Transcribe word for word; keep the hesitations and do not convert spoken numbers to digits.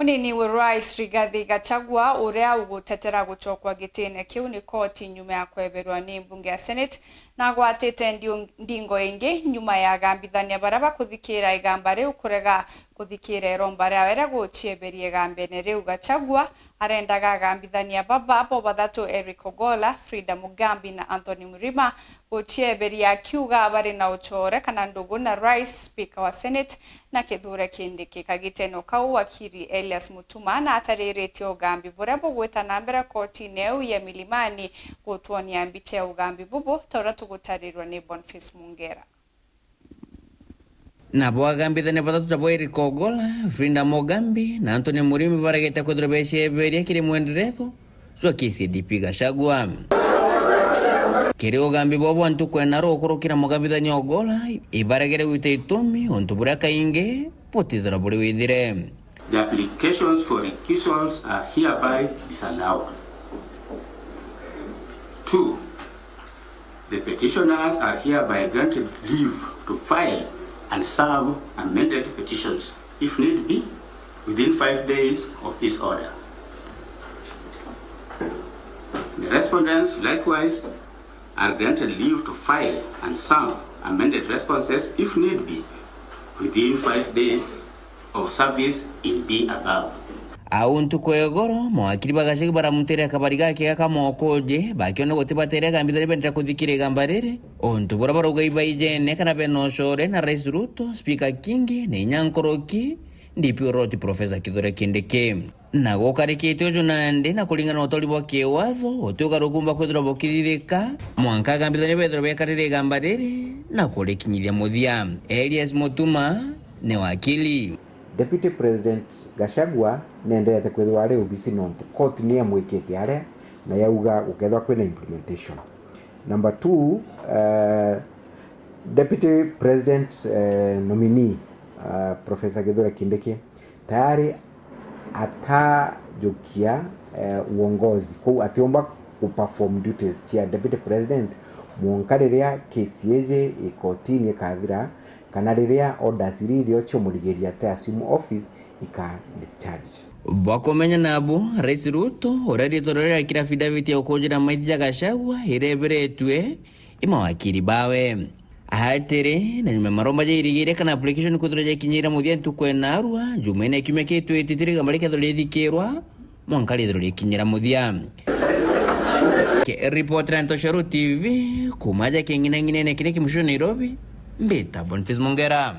Munini wa Rais Rigathi Gachagua, uria ugutetera gucokwa gitine kiu ni koti nyuma ya kweberwa ni mbunge ya Senate, na agwatite ndio-, ndingo ingi nyuma ya agambithania baria bakuthikira igamba riu kurega kuthikira iromba riawe ria gucieberia igambene riu. Gachagua arendaga agambithania baba bo bathatu, Eric Ogolla, Frida Mugambi na Anthony Mrima, gucieberia, akiuga bari na ucore kana ndugu na Rais, Speaker wa Senate, na Kithure Kindiki. Kagitene kau, wakiri Elias Mutuma na atariritie ugambi buria bugwita na mbere kotine iu ya Milimani gutwonia mbicha ya ugambi bubu, ta uria tugutarirwa ni Boniface Mungera. Nabo agambithania bathatu tabo Eric Ogolla, Frida Mugambi na Anthony Murimi baregete kwithirwa beceberia kiri mwenderetho jwa kesi ya D P Gachagua. Kiri ugambi bwao bwa ntuku ena rukurukira mugambithania Ogolla, ibaregere gwita itumi untu buria kaingi butithirwa buri withire. The applications for recusals are hereby disallowed. Two, the petitioners are hereby granted leave to file and serve amended petitions, if need be, within five days of this order. The respondents, likewise, are granted leave to file and serve amended responses, if need be, within five days of service in B above. Au ntuku ya igoro, mawakiri ba Gachagua baramutire kabari gake gaka mokoje, bakiona guti batere agambithania bendera kuthikira igamba riri, untu buria barauga ibaijene kana bena ucore na Rais Ruto, Speaker Kingi, na inya nkoroki, D P Oroti, Professor Kithure Kindiki. Na gukarikite uju nandi, na kuringana na utori bwa kiwatho, guti ugaruku umba kwithirwa bukithithika, mwanka agambithania bethirwa bekarire igamba riri na kurikinyithia muthia. Elias Mutuma ni wakili. Deputy President Gachagua nenderete kwithirwa ari obisi nontu court ni yamwikite aria na yauga gukethirwa kwina implementation. Number two, eh, Deputy President, eh, nominee, eh, Professor Kithure Kindiki tayari atajukia, eh, uongozi, kou atiumba kuperform duties cia Deputy President mwanka riria case iji ikotini ikathira, kana riria orders iria irio ciumurigiria ati assume office ika discharged. Bwa kumenya nabu, Rais Ruto, uria riitwa riria riakira affidavit ya ukujira maiti ja Gachagua ireberetue i mawakiri bawe. Atiri, na nyuma ya maromba jairigire kana application kwithirwa jakinyira muthia ntuku enarua, Jumaine ya kiumia gitwitite, igamba rikethirwa rithikirwa, mwanka rithirwa rikinyira muthia. Ke reporter Ntosheru T V, kuma ja king'inang'inene kiri kimucio Nairobi, mbita Boniface Mongera.